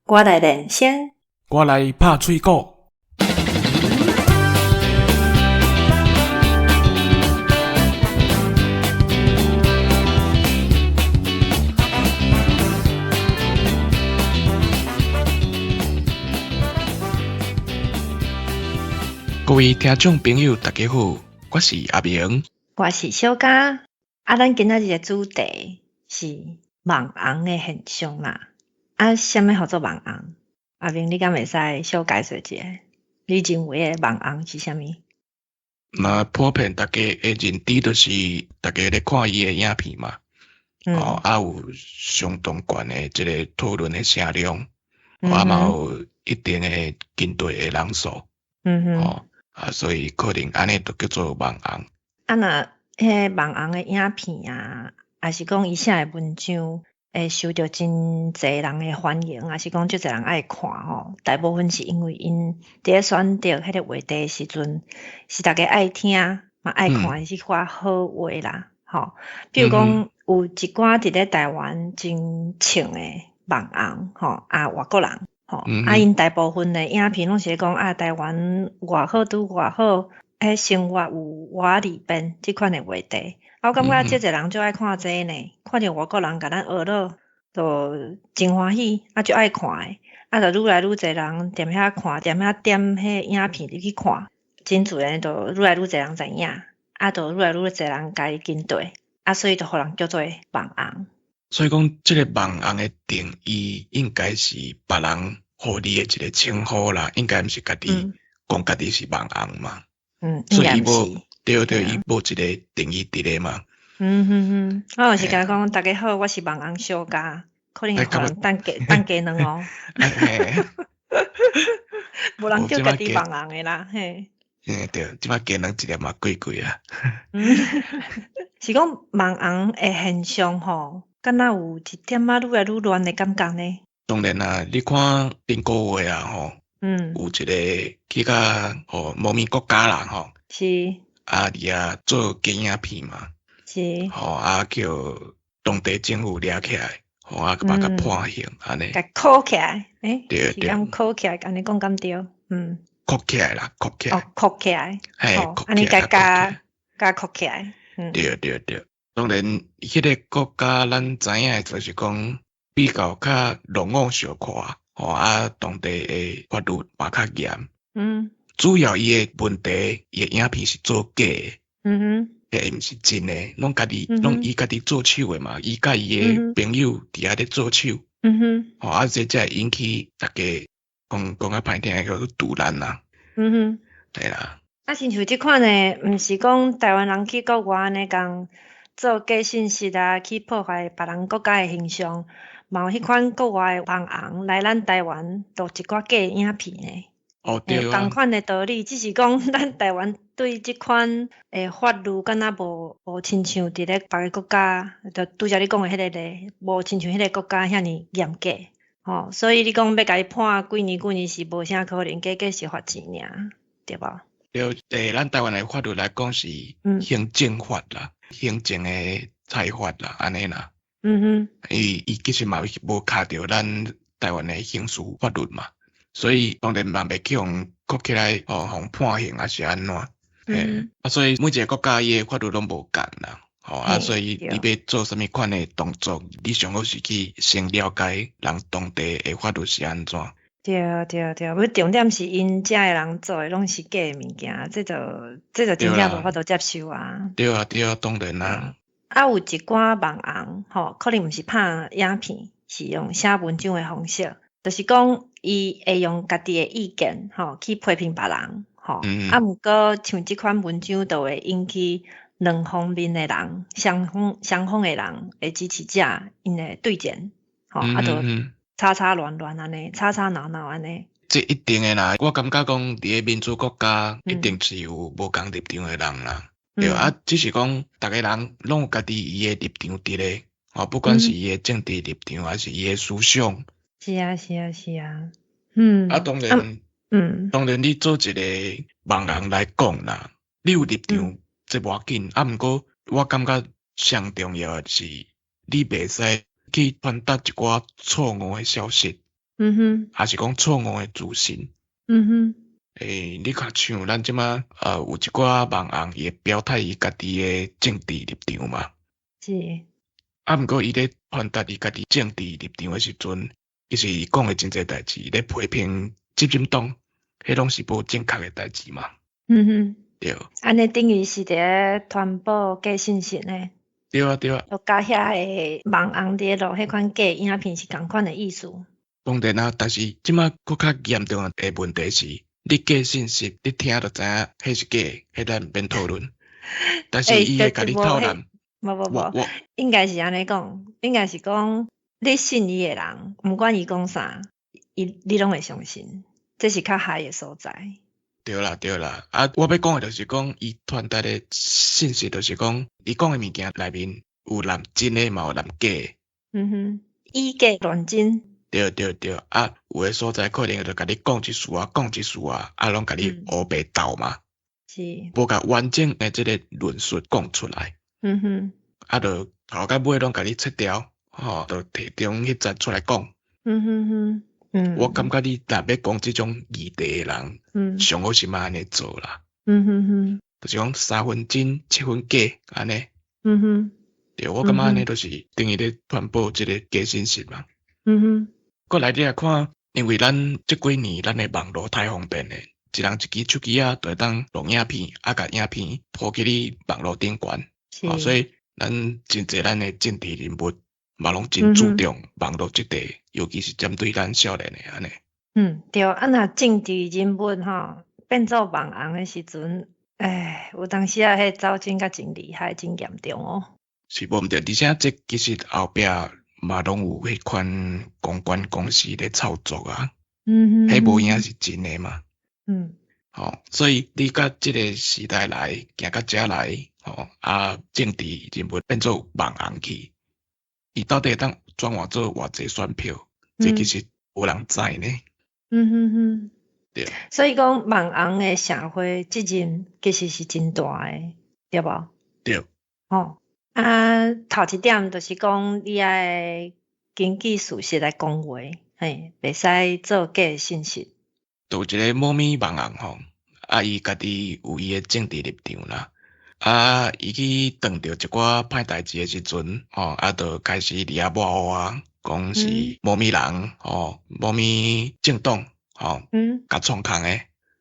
我來練聲，我來拍喙鼓。各位聽眾朋友，大家好，我是阿明，我是小嘉。啊，咱今仔日的主題是網紅的現象啦。啊，啥物號做網紅？阿明，你敢會使小解說一下？你認為的網紅是啥物？那普遍大家的認知就是大家咧看伊的影片嘛，哦，啊有相當懸的這個討論的聲量，啊嘛有一定的跟隨的人數，哦，啊所以可能按呢就叫做網紅。啊若彼網紅的影片啊，抑是講伊寫的文章，會受著真濟人的歡迎，抑是講足濟人愛看吼。大部分是因為𪜶佇咧選擇彼個話題的時陣，是逐家愛聽嘛愛看的這款好話啦，吼。比如講有一寡佇咧台灣真穿的網紅，吼，啊外國人，吼，啊𪜶大部分的影片攏是咧講啊台灣偌好拄偌好，彼生活有偌利便這款的話題。啊，我感覺足濟人足愛看這呢，看著外國人共咱學囉，就真歡喜，啊足愛看的，啊就愈來愈濟人踮遐看，踮遐點彼影片入去看，真自然就愈來愈濟人知影，啊就愈來愈濟人共伊跟綴，啊所以就予人叫做網紅。所以講，這個網紅的定義應該是別人予你的一個稱呼啦，應該毋是家己講家己是網紅嘛。所以伊無。對對，伊無一個定義佇咧嘛。嗯哼哼，我有時共講，大家好，我是網紅小嘉，可能會予人當雞當雞卵哦。無人叫家己網紅的啦，嘿。嘿對，這擺雞卵一粒嘛貴貴啊。是講網紅的現象吼，敢若有一點仔愈來愈亂的感覺呢？當然啦，你看頂個月啊吼，有一個去甲吼某物國家啦吼。是。啊，佇遐做假影片嘛，是，吼啊叫當地政府掠起來，吼啊把共判刑按呢，共銬起來，欸，對對，是按銬起來，按呢講敢對？嗯，銬起來啦，銬起來，哦，銬起來，嘿，按呢共共共銬起來，嗯，對對對，當然，彼個國家咱知影的就是講比較較落伍小可，吼啊當地的法律嘛較嚴，主要伊的問題，伊的影片是做假的，彼毋是真的，攏家己攏伊家己做手的嘛，伊佮伊的朋友佇遐咧做手，吼啊，這才會引起大家講講較歹聽的叫做賭爛啦，對啦。啊，親像這款的，毋是講台灣人去國外按呢共做假信息啊，去破壞別人國家的形象，嘛有彼款國外的網紅來咱台灣錄一寡假影片呢。哦，對啊。仝款的道理，只是講咱台灣對這款的法律敢若無無親像佇咧別个國家，就拄才你講的彼個例，無親像彼個國家遐爾嚴格，吼，所以你講欲共伊判幾年幾年是無啥可能，加加是罰錢爾，對無？對，咱台灣的法律來講是行政法啦，行政的裁罰啦，按呢啦。伊伊其實嘛無卡著咱台灣的刑事法律嘛。所以當然嘛袂去予銬起來，吼，予判刑抑是按怎？嘿，啊，所以每一個國家伊的法律攏無仝啦，吼，啊，所以你欲做啥物款的動作，你上好是去先了解人當地的法律是按怎。對對對，無重點是𪜶遮的人做的攏是假的物件，這就這就真正無法度接受啊。對啊對啊，當然啦。啊，有一寡網紅吼，可能毋是拍影片，是用寫文章的方式。就是講，伊會用家己的意見，吼去批評別人，吼。啊，毋過像這款文章，就會引起兩方面的人，雙方雙方的人的支持者，𪜶的對戰，吼，啊，就吵吵亂亂按呢，吵吵鬧鬧按呢。這一定的啦，我感覺講，佇个民主國家，一定是有無仝立場的人啦。對啊，只是講，逐个人攏有家己伊的立場佇咧，吼，不管是伊的政治立場，還是伊的思想。是啊，是啊，是啊，嗯。啊，當然，當然，你做一個網紅來講啦，你有立場，這無要緊。啊，毋過我感覺上重要的是，你袂使去傳達一寡錯誤的消息。抑是講錯誤的資訊。你較像咱這馬有一寡網紅伊會表態伊家己的政治立場嘛。啊，毋過伊咧傳達伊家己政治立場的時陣，其實伊講的真濟代誌，咧批評執政黨，彼攏是無正確的代誌嘛。對。按呢等於是佇咧傳播假信息呢。對啊對啊。就佮遐个網紅佇咧錄彼款假影片是仝款的意思。當然啊，但是這馬閣較嚴重的問題是，你假信息，你聽就知影彼是假的，彼咱毋免討論。但是伊會共你討論。無無無，應該是按呢講，應該是講你信伊的人，毋管伊講啥，伊你攏會相信，這是較害的所在。對啦對啦，啊，我欲講的就是講，伊傳達的信息就是講，伊講的物件內面有含真的，嘛有含假的。以假亂真。對對對，啊，有的所在可能就共你講一事啊，講一事啊，啊，攏共你烏白鬥嘛。無共完整的這个論述講出來。啊，就頭到尾攏共你切掉，吼，就提中彼節出來講。我感覺你若欲講這種議題的人，上好是莫按呢做啦。就是講三分真七分假，按呢。對，我感覺按呢就是等於咧傳播這个假信息嘛。過來你來看，因為咱這幾年咱的網路太方便咧，一人一支手機仔就會當錄影片，啊，共影片鋪去你網路頂懸。所以咱真濟咱的政治人物嘛攏真注重網路這塊，尤其是針對咱少年的按呢。嗯，對，啊，若政治人物吼變做網紅的時陣，唉，有當時啊，彼走真甲真厲害，真嚴重哦。是無毋對，而且這其實後壁嘛攏有彼款公關公司咧操作啊。彼無影是真的嘛。吼，所以你佮這个時代來，行到遮來，吼，啊，政治人物變做網紅去，伊到底會當轉換做偌濟選票？這其實無人知呢。對。所以講網紅的社會責任其實是真大的，對無？對。吼，啊，頭一點就是講你愛根據事實來講話，嘿，袂使做假信息。就有一个某物網紅吼，啊，伊家己有伊的政治立場啦，啊，伊去撞著一寡歹代誌的時陣，吼，啊，就開始佇遐抹烏啊，講是某物人，吼，某物政黨，吼，共創空的。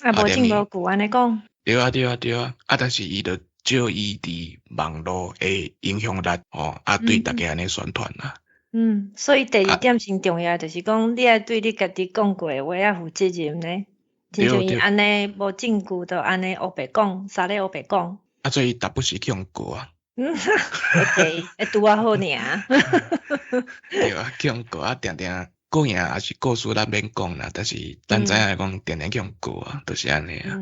啊，無證無據按呢講。對啊對啊對啊，啊，但是伊就借伊佇網路的影響力，吼，啊，對大家按呢宣傳啦。嗯，所以第二點先重要，就是講你愛對你家己講過的話愛負責任呢。親像伊按呢無證據就按呢烏白講，啥咧烏白講。啊，所以逐不時去予告啊。會會拄仔好爾。對啊，去予告啊，定定告贏抑是告輸，咱免講啦。但是咱知影講，定定去予告啊，就是按呢啊。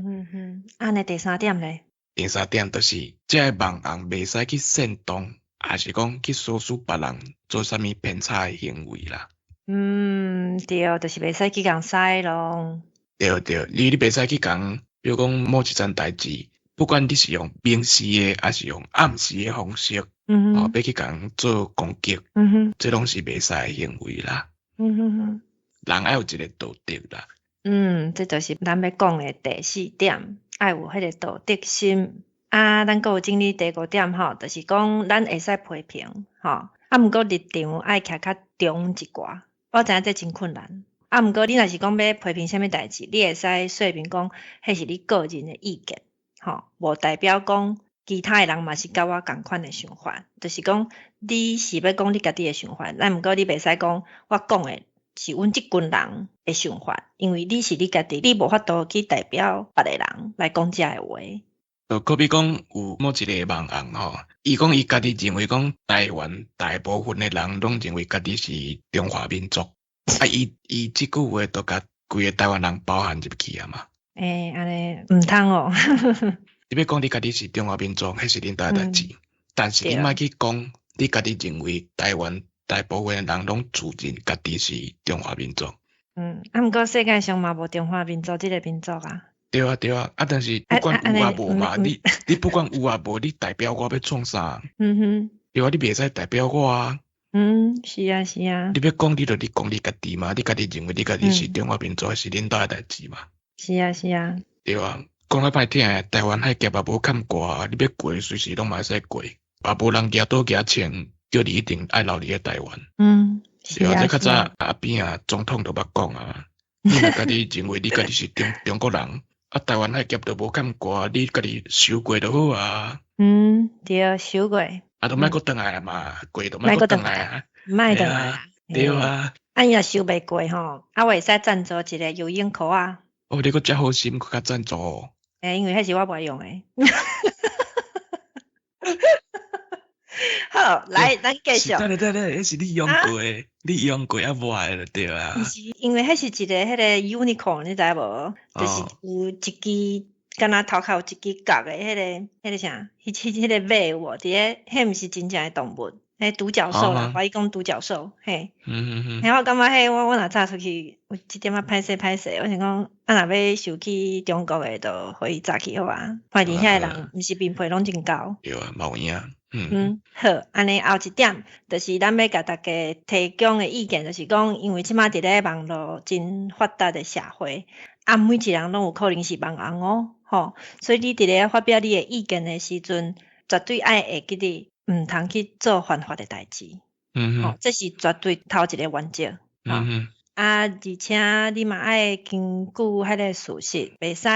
按呢第三點咧？第三點就是，這个網紅袂使去煽動，抑是講去唆使別人做啥物偏差的行為啦。嗯，對，就是袂使去共使咯。對對，你袂使去共，比如講某一件代誌，不管你是用明示的，抑是用暗示的方式，哦，欲去共做攻擊，這攏是袂使的行為啦。人愛有一个道德啦。嗯，這就是咱欲講的第四點，愛有彼个道德心。啊，咱閣有整理第五點吼，就是講咱會使批評，吼，啊，毋過立場愛徛較中一寡。我知影這真困難。啊，毋過你若是講欲批評啥物代誌，你會使說明講，彼是你個人的意見，吼，無代表講其他的人嘛是佮我仝款的想法。就是講你是欲講你家己的想法，但毋過你袂使講我講的是阮這群人的想法，因為你是你家己，你無法度去代表別個人來講這个話。就好比講有某一个網紅吼，伊講伊家己認為講台灣大部分的人攏認為家己是中華民族，啊，伊伊這句話就共規个台灣人包含入去啊嘛。欸，按呢毋通哦。你欲講你家己是中華民族，彼是恁兜的代誌，但是你莫去講你家己認為台灣大部分的人攏自認家己是中華民族。嗯，啊，毋過世界上嘛無中華民族這个民族啊。對啊對啊，啊，但是不管有抑無嘛，你不管有抑無，你代表我欲創啥？對啊，你袂使代表我啊。嗯，是啊，是啊。你欲講，你就你講你家己嘛，你家己認為你家己是中華民族，是恁兜的代誌嘛。是啊，是啊。對啊，講較歹聽的，台灣海峽也無崁蓋，你欲過隨時攏嘛會使過，也無人舉刀舉槍叫你一定愛留佇咧台灣。嗯，是啊。對啊，這較早阿扁啊總統就捌講啊，你若家己認為你家己是中中國人，啊台灣海峽就無崁蓋，你家己守過就好啊。嗯，對，守過。啊，都莫閣轉來嘛，過就莫閣轉來啊，莫轉來啊，對啊。啊，伊若守袂過吼，啊，我會使贊助一个游泳褲啊。哦，你閣遮好心，閣較贊助哦。欸，因為彼是我無愛用的。好，來，咱繼續。等下等下，彼是你用過的，你用過啊無愛就對啊。毋是，因為彼是一个彼個 unicorn，你知無？就是有一支。敢若頭殼有一支角的彼个、彼个啥，彼、彼、彼个馬有無？佇咧，彼毋是真正的動物，彼獨角獸啦，華語講獨角獸，嘿。嘿，我感覺彼我我若早出去有一點仔歹勢歹勢，我想講，啊若欲受去中國的，就予伊炸去好啊。反正遐个人毋是面皮攏真厚。對啊，嘛有影。嗯。嗯，好，按呢後一點，就是咱欲共大家提供的意見，就是講，因為這馬佇咧網路真發達的社會，啊，每一個人攏有可能是網紅哦。吼，所以你佇咧發表你的意見的時陣，絕對愛會記得，毋通去做犯法的代誌。嗯哼，這是絕對頭一个原則。嗯哼，啊，而且你嘛愛根據彼个事實，袂使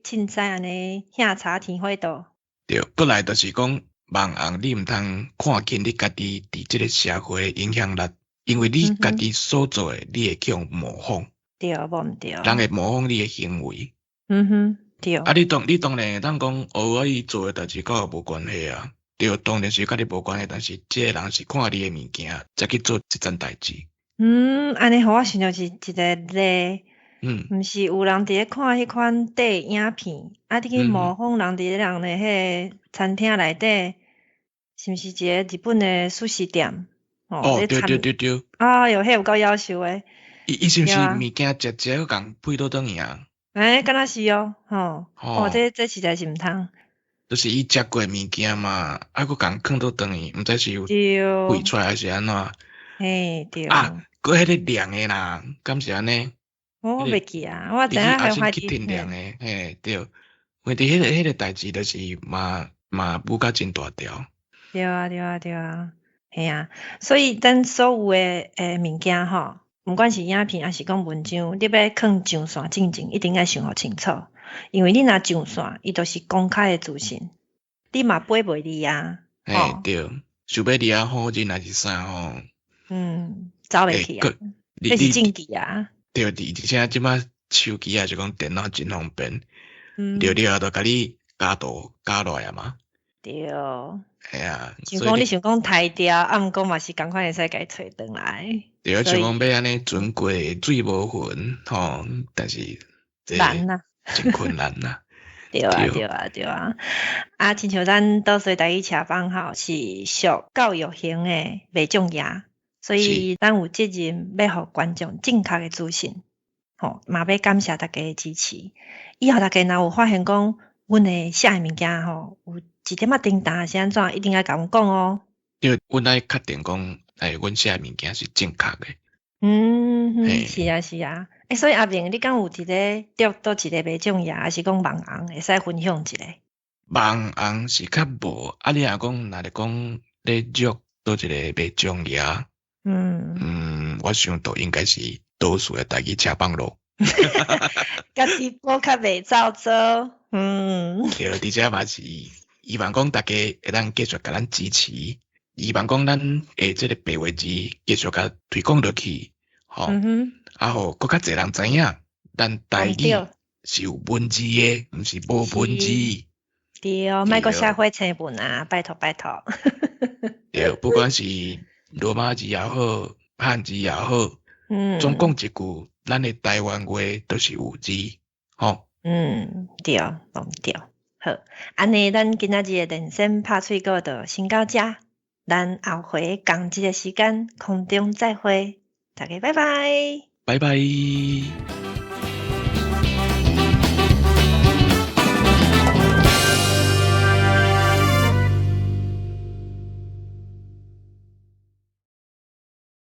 凊彩按呢遐查天火道。對，過來就是講網紅，你毋通看輕你家己佇這个社會的影響力，因為你家己所做的，你會去予模仿。對，無毋對。人會模仿你的行為。嗯哼。對。啊，你當你當然會當講，哦，啊，伊做的代誌佮我無關係啊。對，當然是佮你無關係，但是這个人是看你的物件，才去做這層代誌。嗯，按呢予我想著是一个例。嗯。毋是有人佇咧看彼款短影片，啊，你去模仿人佇咧人的彼个餐廳內底，是毋是一个日本的壽司店？哦，對對對對。哎喲，彼有夠夭壽的。伊伊是毋是物件食食閣共配倒轉去啊？欸，敢若是哦，吼，哦，這這實在是毋通。就是伊食過物件嘛，啊，閣共囥倒轉去，毋知是有廢出來還是按怎？嘿，對。啊，閣彼个涼的啦，敢是按呢？我袂記啊，我知影還懷疑。去涼的，嘿，對。問題彼个彼个代誌就是嘛嘛舞甲真大條。對啊，對啊，對啊，嘿啊，所以咱所有的欸物件吼。毋管是影片抑是講文章，你欲囥上線進前，一定愛想予清楚，因為你若上線，伊就是公開的資訊，你嘛背袂離啊。嘿，對，想欲佇遐否認還是啥吼？嗯，走袂去啊，這是證據啊。對，而且這馬手機啊，就講電腦真方便，對對啊，就共你加圖加落來啊嘛。對。嘿啊，想講你想講刣掉，啊，毋過嘛是仝款會使共伊揣轉來。對啊，像講欲按呢船過水無痕吼，但是這難啊，真困難啊。對啊，對啊，對啊。啊，親像咱倒說台語車房吼，是屬教育型的袂眾業，所以咱有責任欲予觀眾正確的資訊，吼，嘛欲感謝大家的支持。以後大家若有發現講，阮的寫的物件吼，有一點仔重沓是按怎，一定愛共阮講哦。對，阮愛確定講，欸，阮寫的物件是正確的。嗯，是啊，是啊。欸，所以阿明，你敢有佇咧著佗一个袂眾業，抑是講網紅，會使分享一下？網紅是較無，啊，你若講，若是講咧著佗一个袂眾業，嗯嗯，我想都應該是多數的台語車房囉。家己無較袂走做，嗯。對，而且嘛是希望講大家會當繼續共咱支持，希望講咱的這个白話字繼續共推廣落去，吼，啊，予閣較濟人知影，咱台語是有文字的，毋是無文字。對，莫閣寫火星文啊，拜託拜託。對，不管是羅馬字也好，漢字也好，嗯，總講一句，咱的台灣話都是有字，吼。嗯，對，無毋對。好，按呢，咱今仔日的連線拍喙鼓就先到遮，咱後回仝一个時間空中再會，大家拜拜。拜拜。